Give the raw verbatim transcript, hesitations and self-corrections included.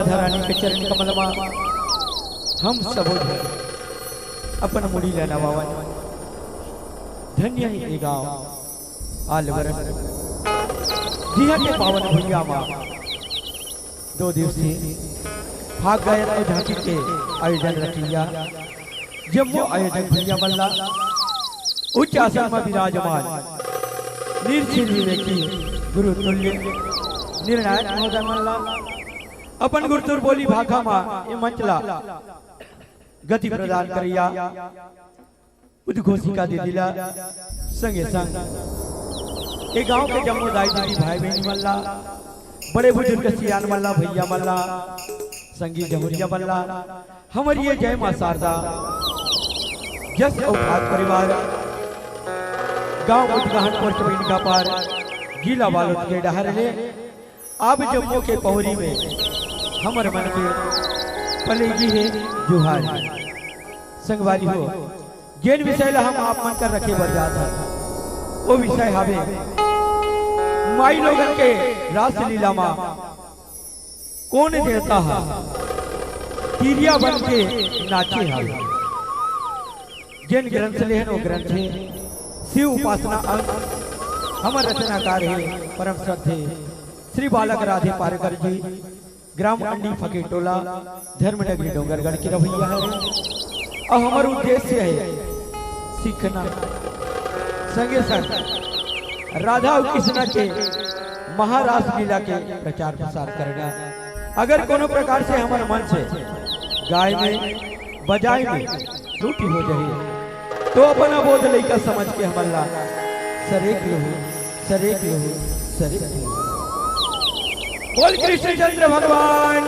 राधा रानी के चरण कमल मा हम सबो झन अपन मुड़ी ला नवावन। धन्य हे ए गांव आलवर, जिहां के पावन भुइयां मा दो दिवसीय फाग गायन अउ झांकी के आयोजन रखिया। जम्मो आयोजक भैया मन ला, उच्च आसन म विराजमान, निर्छीन विवेकी, गुरु तुल्य, निर्णायक महोदय मन ला, अपन गुरतुर बोली भाखा म ए मंच ला गति प्रदान करैया उद्घोषिका दीदी ला, संगे संग ए गांव के जम्मो दाई दीदी भाई बहिनी मन ला, बड़े बुजुर्ग सियान मन ला, भैया मन ला, संगी जमुरिया मन ला, हमर ये जय मां शारदा जस अवकाश परिवार, गांव मुजगहन पोस्ट बेंडका पार, जिला बालोद के डहर ले, आप जम्मो के पहुरी में हमर मन के पलेगी हे जुहार। संगवारी हो, जेन विषय ला हम आप मन कर रखे बर जात हन, वो विषय हावे माई लोगन के रासलीला मा कोन देवता ह तिरिया बन के नाचे हवे। जेन ग्रंथ ले हन, वो ग्रंथ हे शिव उपासना अंक। हमर रचनाकार हे परम श्रद्धे श्री बालक राधे पारेकर जी, ग्राम अंडी फकीर टोला, धर्मनगरी डोंगरगढ़ के रहइया हरे। अउ हमर उद्देश्य हे सीखना, संगे संग राधा अउ कृष्णा के महारास लीला के प्रचार प्रसार करना। अगर कोनो प्रकार से हमर मन से गाय में, बजाय में त्रुटि हो जाही, तो अपन अबोध लइका समझ के हमन ला सरेक लेहू, सरेक लेहू, सरेक लेहू। बोल कृष्णचंद्र भगवान